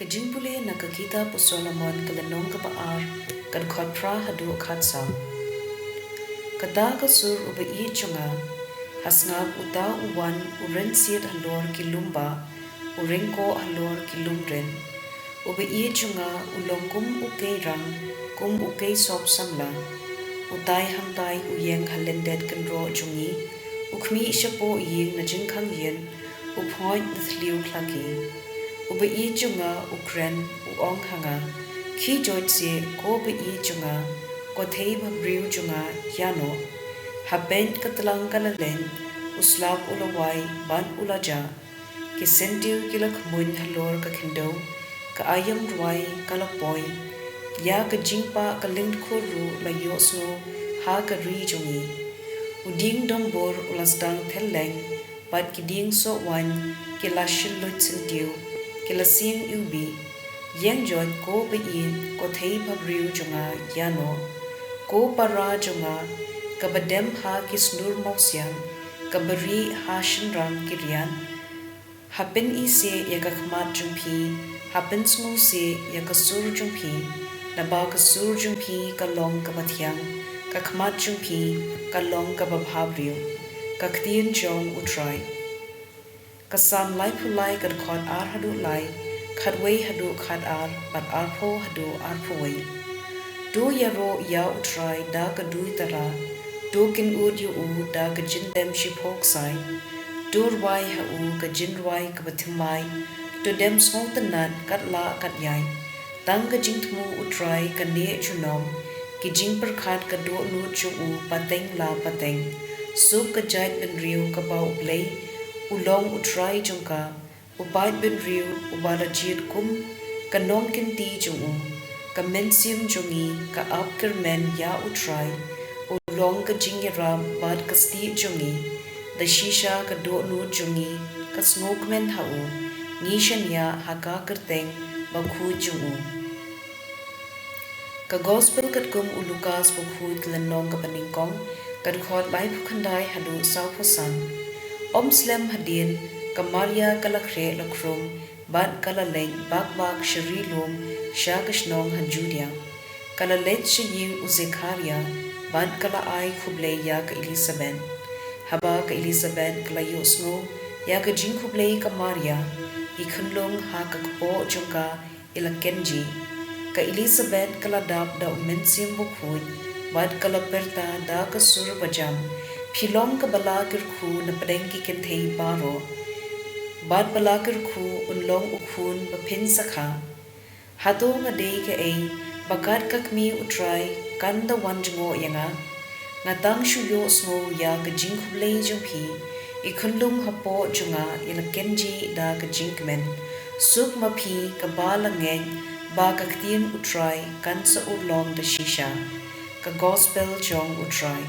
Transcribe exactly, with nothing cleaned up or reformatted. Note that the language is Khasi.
Ka jingpule na ka kitab u Solomon ka lynnong kaba ar, ka dkhot phra haduh khatsaw. Kata ka sur uba ïeit jong nga, ha sngap uta u wan u rynsied halor ki lum ba, u ryngkoh halor ki lum ryn. Uba ïeit jong nga u long kum u kei rang, kum u kei sop samla. U tai hangtai u ïeng ha lyndet kynroh jong ngi, u khmih shapoh ïing na jingkhang ïing, u phoit na thliew khlaki. Uba ïeit jong nga u kren, u ong ha nga, khie joit seh ko ba ïeit jong nga, ko thei bhabriew jong nga, ïa noh. Ha peit ka tlang ka la leit, u slap u la wai, bad u la jah. Ki syntiew ki la khmuiñ halor ka khyndew, ka aïom rwai ka la poi. Ïa ka jingpah ka lyngdkhur ruh la ïohsngew ha ka ri jong ngi. U dieng dombur u la sdang thyllieng, bad ki dieng soh waiñ ki la shylluid syntiew, ki la sieng iwbih. Ïeng joit ko ba ïeit, ko thei bhabriew jong nga, ïa noh. Ko para jong nga, kaba dem ha ki snur mawsiang, kaba rieh ha shynrang ki riat. Ha pyni seh ïa ka khmat jong phi, ha pynsngew seh ïa ka sur jong phi, naba ka sur jong phi ka long kaba thiang, ka khmat jong phi ka long kaba bhabriew. Ka ktien jong U Trai. Ka Salm laiphew lai, ka dkhot ar haduh lai, khatwei haduh khatar, bad arphew haduh arphew wei. To ïaroh ïa U Trai da ka duitara, to kynud ïa u da ka jingdem shiphew ksai. To rwai ha u ka jingrwai kaba thymmai, to dem sngewtynnad kat lah kat ïaid. Tang ka jingthmu U Trai ka neh junom, ki jingpyrkhat ka dohnud jong u pateng la pateng. Suk ka jaitbynriew kaba U Blei u long U Trai jong ka, u paidbynriew uba la jied kum ka nongkynti jong u. Ka mynsiem jong ngi ka ap kyrmen ïa U Trai, u long ka jingïarap bad ka stieh jong ngi. Da shisha ka dohnud jong ngi ka sngewkmen ha u, ngi shaniah ha ka kyrteng bakhuid jong u. Ka Gospel katkum u Lukas bakhuid, ka lynnong kaba nyngkong, ka dkhot laiphew khyndai haduh sawphew san. Ym slem hadien, ka Maria ka la khreh la khrum, bad ka la leit bak bak sha ri lum, sha ka shnong ha Judia. Ka la leit sha ïing u Zekharia, bad ka la ai khublei ïa ka Elisabet. Haba ka Elisabet ka la ïohsngew ïa ka jingkhublei ka Maria, i khunlung ha ka kpoh jong ka i la kynjih. Ka Elisabet ka la dap da U Mynsiem Bakhuid, bad ka la pyrta da ka sur bajam, phi long kaba la kyrkhu napdeng ki kynthei baroh, bad ba la kyrkhu un long u khun ba phin sa kha. Hato nga dei kaei ba kat ka kmie U Trai kan da wan jngoh ïa nga? Nga tang shu ïohsngew ïa ka jingkhublei jong phi, i khunlung hapoh jong nga i la kynjih da ka jingkmen. Suk ma phi kaba la ngeit ba ka ktien U Trai kan sa urlong da shisha. Ka Gospel jong U Trai.